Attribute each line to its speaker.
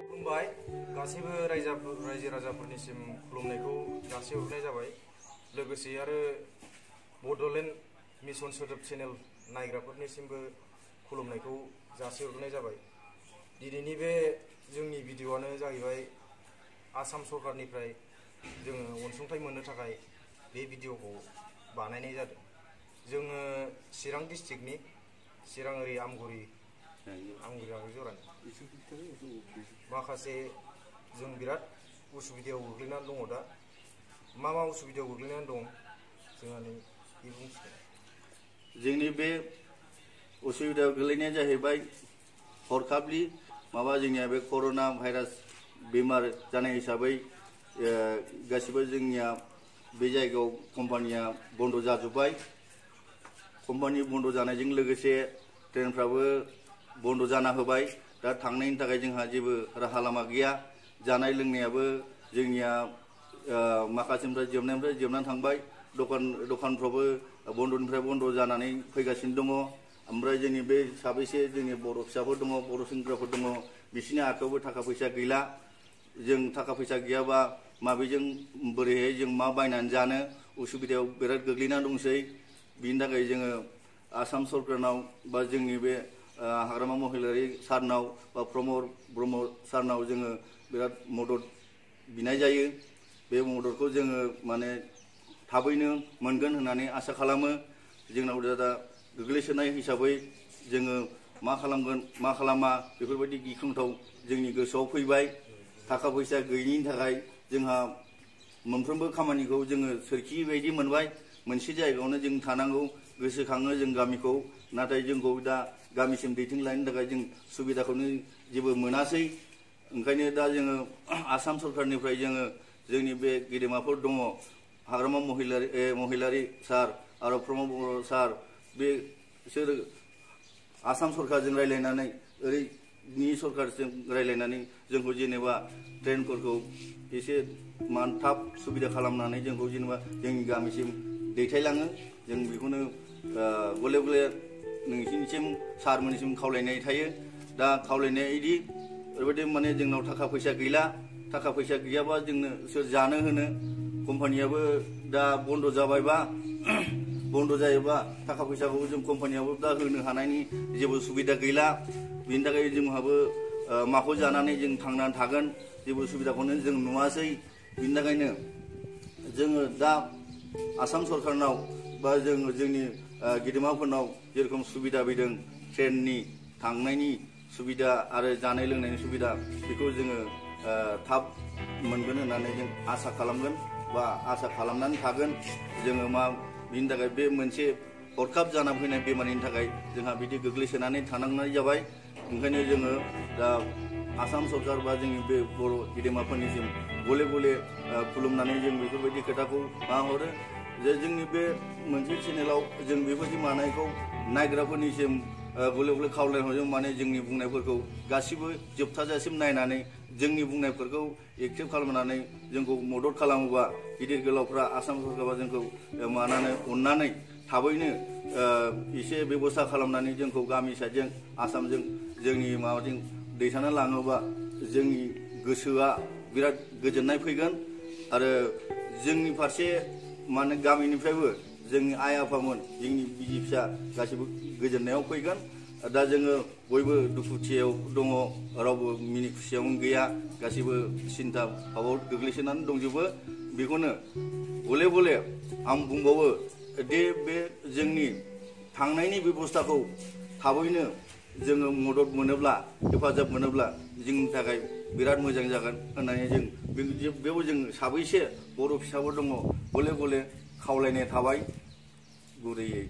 Speaker 1: खुलुमबाय गासैबो रायजो राजाफोरनिसिम खुलुमनायखौ जासिहरनाय जाबाय। लोगोसे आरो बड'लेण्ड मिशन सोदोब चेनेल नायग्राफोरनिसिमबो खुलुमनायखौ जासिहरनाय जाबाय। दिनैनि बे जोंनि भिडिअ'आनो जाहैबाय आसाम सरकारनिफ्राय जोङो अनसुंथाइ मोननो थाखाय बे भिडिअ'खौ बानायनाय जादों। जोङो चिरां डिस्ट्रिक्टनि चिरां ओरै आमगुरि जरानि माखासे जों बिराद उसुबिदायाव गोग्लैनानै दङ। दा मा उसुबिदायाव गोग्लैनानै दं जोंहा नै बुंसिगोन।
Speaker 2: जोंनि बे उसुबिदायाव गोग्लैनाया जाहैबाय हरखाबनि जोंनिया बे कर'ना भाइरास बेमार जानाय हिसाबै गासिबो जोंनिया बे जायगायाव कम्पानिया बन्द जाजोब्बाय। कम्पानि बन्द जानायजों लोगोसे ट्रेनफ्राबो बन्द जाना होबाय। दा थांनायनि थाखाय जोंहा जेबो राहा लामा गैया। जानाय लोंनायाबो जोंनिया माखासेनिफ्राय जोबनानै थांबाय। दखानफ्रावबो बन्दनिफ्राय बन्द जानानै फैगासिनो दङ। ओमफ्राय जोंनि बे साबैसे जोंनि बर' फिसाफोर दङ, बर' सेंग्राफोर दङ, बिसोरनि आखायावबो थाखा फैसा गैला। जों थाखा फैसा गैयाबा माबेजों बोरैहाय जों मा बायनानै जानो उसुबिदायाव बिराद गोग्लैना दंसै। बिनि थाखाय जोङो आसाम सरकारनाव बा जोंनि बे हाग्रामा महिलारि सारनाव बा प्रमद ब्रह्म सारनाव जोङो बिराद मदद बिनाय जायो। बे मददखौ जोङो थाबैनो मोनगोन होननानै आसा खालामो। जोंनाव दा गोग्लैसोनाय हिसाबै जोङो मा खालामगोन मा खालामा बेफोरबायदि गिख्रंथाव जोंनि गोसोआव फैबाय। थाखा फैसा गैयिनि थाखाय जोंहा मोनफ्रोमबो खामानिखौ जोङो सोरखि बायदि मोनबाय। मोनसे जायगायावनो जों थानांगौ, गोसोखाङो जों गामिखौ, नाथाय जोंखौ दा गामिसिम दैथिंलांनो थाखाय जों सुबिदाखौनो जेबो मोनासै। ओंखायनो दा जोङो आसाम सरकारनिफ्राय जोङो जोंनि बे गेदेमाफोर दङ, हाग्रामा महिलारि सार आरो प्रमद बर' सार, बिसोर आसाम सरकारजों रायज्लायनानै ओरैनि सरकारजों रायज्लायनानै जोंखौ जेनेबा ट्रेनफोरखौ एसे थाब सुबिदा खालामनानै जोंखौ जेनेबा जोंनि गामिसिम दैथायलाङो। जों बेखौनो गले गले नोंसिनिसिम सारमोननिसिम खावलायनाय थायो। दा खावलायनाया इदि ओरैबायदि जोंनाव थाखा फैसा गैला। थाखा फैसा गैयाबा जोंनो सोर जानो होनो। कम्पानियाबो दा बन्द जाबायबा बन्द जायोबा थाखा फैसाखौ जों कम्पानियाबो दा होनो हानायनि जेबो सुबिदा गैला। बिनि थाखाय जोंहाबो माखौ जानानै जों थांनानै थागोन जेबो सुबिदाखौनो जों नुवासै। बिनि थाखायनो जोङो दा आसाम सरकारनाव बा जोंनि गेदेमाफोरनाव जेरखम सुबिदा फैदों ट्रेननि थांनायनि सुबिदा आरो जानाय लोंनायनि सुबिदा, बेखौ जोङो थाब मोनगोन होननानै जों आसा खालामगोन बा आसा खालामनानै थागोन। जोङो बिनि थाखाय बे मोनसे हरखाब जाना फैनाय बेमारनि थाखाय जोंहा बिदि गोग्लैसोनानै थानांनाय जाबाय। ओंखायनो जोङो दा आसाम सरकार बा जोंनि बे बर' गेदेमाफोरनिसिम गले गले खुलुमनानै जों बेफोरबायदि खोथाखौ हरो जे जोंनि बे मोनसे चेनेलाव जों बेबायदि मानायखौ नायग्राफोरनिसिम गले गले खावलायहरजों जोंनि बुंनायफोरखौ गासिबो जोबथाजासिम नायनानै जोंनि बुंनायफोरखौ एक्सेप्ट खालामनानै जोंखौ मदद खालामोबा गिदिर गोलावफ्रा आसाम सरकारा जोंखौ अननानै थाबैनो एसे बेबस्था खालामनानै जोंखौ गामि साइडजों आसामजों जोंनि माबाजों दैथाना लाङोबा जोंनि गोसोआ बिराद गोजोननाय फैगोन। आरो जोंनि फारसे गामिनिफ्रायबो जोंनि आइ आफामोन, जोंनि बिसि फिसा गासिबो गोजोननायाव फैगोन। दा जोङो बयबो दुखुथियाव दङ, रावबो मिनि खुसियावनो गैया, गासिबो सिन्था भाबाव गोग्लैसोनानै दंजोबो। बेखौनो गले गले आं बुंबावो दे बे जोंनि थांनायनि बेबस्थाखौ थाबैनो जोङो मदद मोनोब्ला, हेफाजाब मोनोब्ला जोंनि थाखाय बिराद मोजां जागोन होननानै जों बेयाव जों साबैसे बर' फिसाफोर दङ गले गले खावलायनाय थाबाय गुरैयै।